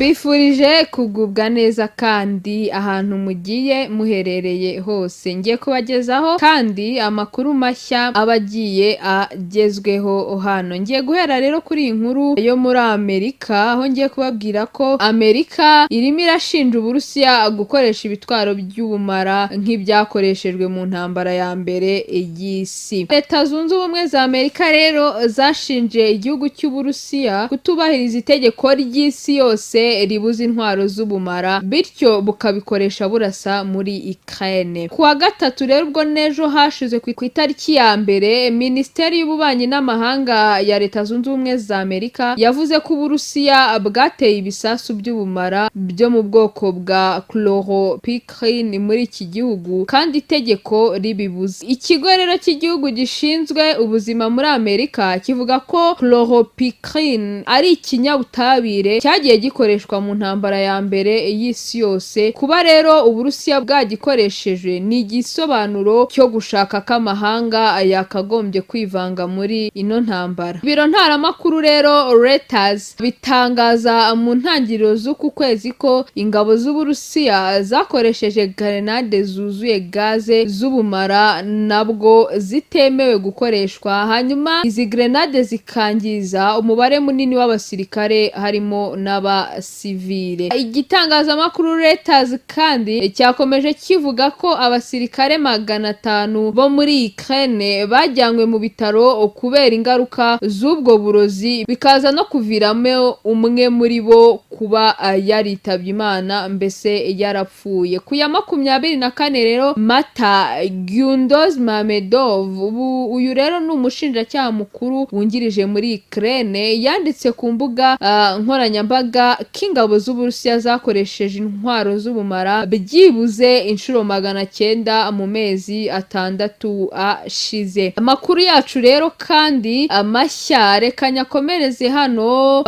Mbifurije kugubwa neza kandi ahantu mugiye muherereye hose. Ngiye kubagezaho kandi amakuru mashya aba agiye agezweho hano. Ngiye guhera rero kuri iyi nkuru yo muri Amerika, aho ngiye kubabwira ko Amerika irimo irashinja Uburusiya gukoresha ibitwaro by'ubumara nk'ibyakoreshejwe mu ntambara ya mbere y'isi. Leta Zunze Ubumwe za Amerika rero zashinje igihugu cy'Uburusiya kutubahiriza itegeko ry'isi yose ribuza intwaro z'ubumara, bityo bukabikoresha burasa muri Ukraine. Ku wa gatatu rero, ubwo n'ejo hashize, ku itariki ya 1, Minisiteri y'Ububanyi n'Amahanga ya Leta Zunze Ubumwe za Amerika yavuze ko Uburusiya bwateye ibisasu by'ubumara byo mu bwoko bwa chloropicrine muri iki gihugu kandi itegeko ribibuza. Ikigo rero cy'igihugu gishinzwe ubuzima muri Amerika kivuga ko chloropicrine ari ikinyabutabire cyagiye gikoreshwa mu ntambara ya mbere y'isi yose. Kuba rero Uburusiya bwagikoresheje ni igisobanuro cyo gushaka ko amahanga yakagombye kwivanga muri ino ntambara. Ibiro ntaramakuru rero Reuters bitangaza mu ntangiriro z'uku kwezi ko ingabo z'Uburusiya zakoresheje grenade zuzuye gaze z'ubumara nabwo zitemewe gukoreshwa, hanyuma izi grenade zikangiza umubare munini w'abasirikare, harimo n'abasivile. Igitangazamakuru Reuters kandi cyakomeje kivuga ko abasirikare 500 bo muri Ukraine bajyanywe mu bitaro kubera ingaruka z'ubwo burozi, bikaza no kuviramo umwe muri bo kuba yaritabye Imana, mbese yarapfuye. Ku ya 24 rero Mata, Gyundoz Mamedov, ubu uyu rero ni umushinjacyaha mukuru wungirije muri Ukraine, yanditse ku mbuga nkoranyambaga ko ingabo z'Uburusiya zakoresheje intwaro z'ubumara byibuze inshuro 900 mu mezi 6 ashize. Amakuru yacu rero kandi amashya, reka nyakomereze hano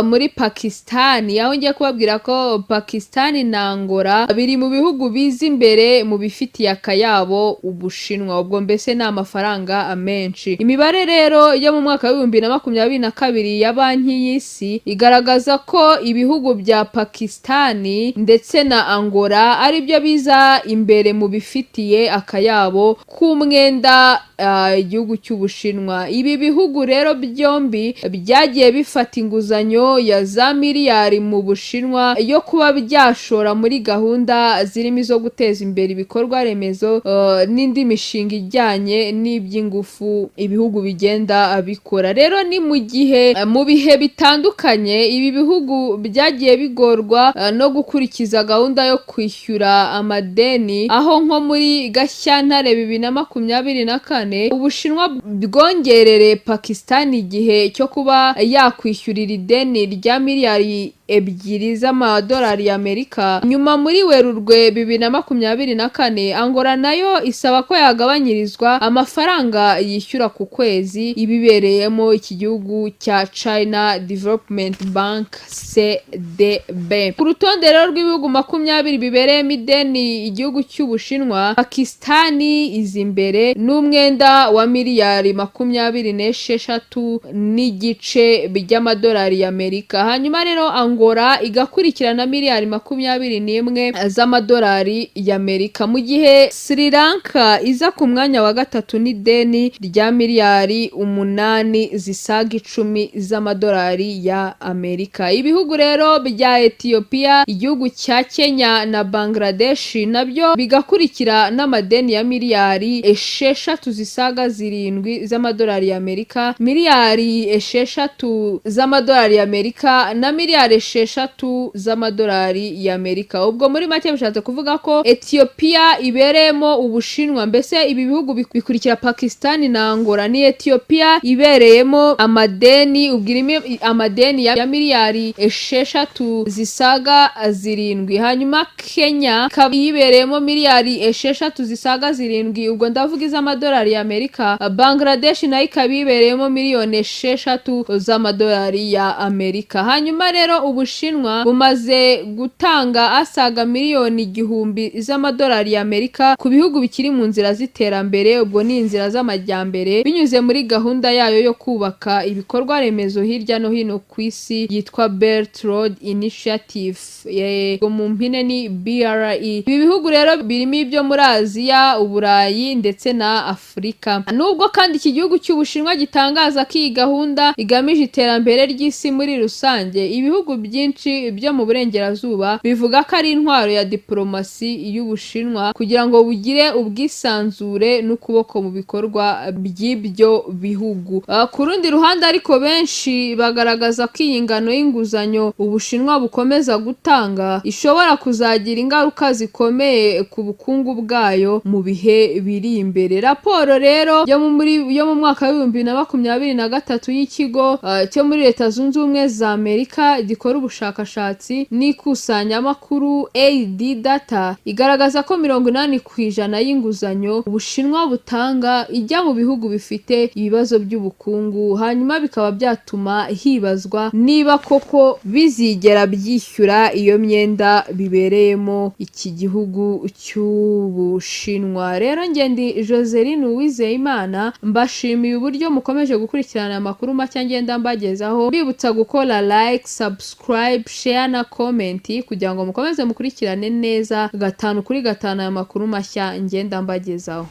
muri Pakistani, aho ngiye kubabwira ko Pakistani na Angola biri mu bihugu biza imbere mu bifitiye akayabo Ubushinwa, ubwo mbese ni amafaranga menshi. Imibare rero yo mu mwaka wa 2022 ya Banki y'Isi igaragaza ko ibihugu bya Pakistani ndetse na Angola ari byo biza imbere mu bifitiye akayabo k'umwenda igihugu cy'Ubushinwa. Ibi bihugu rero byombi byagiye bifata inguzanyo ya za miliyari mu Bushinwa yo kuba byashora muri gahunda zirimo izo guteza imbere ibikorwa remezo n'indi mishinga ijyanye n'iby'ingufu ibihugu bigenda bikora. Rero ni mu gihe mu bihe bitandukanye ibi bihugu byagiye bigorwa no gukurikiza gahunda yo kwishyura amadeni, aho nko muri Gashyantare 2024 Ubushinwa bwongerereye Pakistan igihe cyo kuba yakwishyurira ideni rya miliyari 2 z'amadolari y'Amerika. Nyuma muri Werurwe 2024, Angola nayo isaba ko yagabanyirizwa amafaranga yishyura ku kwezi ibibereyemo iki gihugu cya China Development Bank, CDB. Ku rutonde rero rw'ibihugu 20 bibereyemo ideni igihugu cy'Ubushinwa, Pakistani iza imbere n'umwenda wa miliyari 26.5 by'amadolari y'Amerika, hanyuma rero Angola igakurikirana miliyari 21 z'amadolari y'Amerika, mu gihe Sri Lanka iza ku mwanya wa gatatu n'ideni rya miliyari 8 zisaga 10 z'amadolari ya Amerika. Ibihugu rero bya Ethiopia, igihugu cya Kenya na Bangladesh nabyo bigakurikira n'amadeni ya miliyari 6 zisaga 7 z'amadolari y'Amerika, miliyari 6 z'amadolari y'Amerika na miliyari 6 z'amadolari y'Amerika. Ubwo muri make bishatse kuvuga ko Ethiopia ibereyemo Ubushinwa, mbese ibi bihugu bikurikira Pakistan na Angola, ni Ethiopia ibereyemo amadeni, ubwo irimo amadeni ya miliyari 6 zisaga 7, hanyuma Kenya ikaba iyibereyemo miliyari 6 zisaga 7, ubwo ndavuga iz'amadolari y'Amerika. Bangladesh nayo ikaba ibereyemo miliyoni 6 z'amadolari ya Amerika. Hanyuma rero Ubushinwa Ubushinwa bumaze gutanga asaga miliyoni 1000 z'amadolari y'Amerika ku bihugu bikiri mu nzira z'iterambere, ubwo ni inzira z'amajyambere, binyuze muri gahunda yayo yo kubaka ibikorwa remezo hirya no hino ku isi yitwa Belt Road Initiative, yego, mu mpine ni BRI. Ibi bihugu rero birimo ibyo muri Aziya, Uburayi ndetse na Afurika. Nubwo kandi iki gihugu cy'Ubushinwa gitangaza ko iyi gahunda igamije iterambere ry'isi muri rusange, ibihugu byinshi byo mu burengerazuba bivuga ko ari intwaro ya diplomasi y'Ubushinwa kugira ngo bugire ubwisanzure n'ukuboko mu bikorwa by'ibyo bihugu. Ku rundi ruhande ariko, benshi bagaragaza ko iyi ngano y'inguzanyo Ubushinwa bukomeza gutanga ishobora kuzagira ingaruka zikomeye ku bukungu bwayo mu bihe biri imbere. Raporo rero yo mu mwaka wa 2023 y'ikigo cyo muri Leta Zunze Ubumwe za Amerika gikora ubushakashatsi n'ikusanyamakuru AD Data igaragaza ko 80% y'inguzanyo Ubushinwa butanga ijya mu bihugu bifite ibibazo by'ubukungu, hanyuma bikaba byatuma hibazwa niba koko bizigera byishyura iyo myenda bibereyemo iki gihugu cy'Ubushinwa. Rero njye ndi Joseline Uwizeyimana, mbashimiye uburyo mukomeje gukurikirana amakuru mashya ngenda mbagezaho, mbibutsa gukora like, subscribe, share na comment kugira ngo mukomeze mukurikirane neza gatanu kuri gatanu aya makuru mashya ngenda mbagezaho.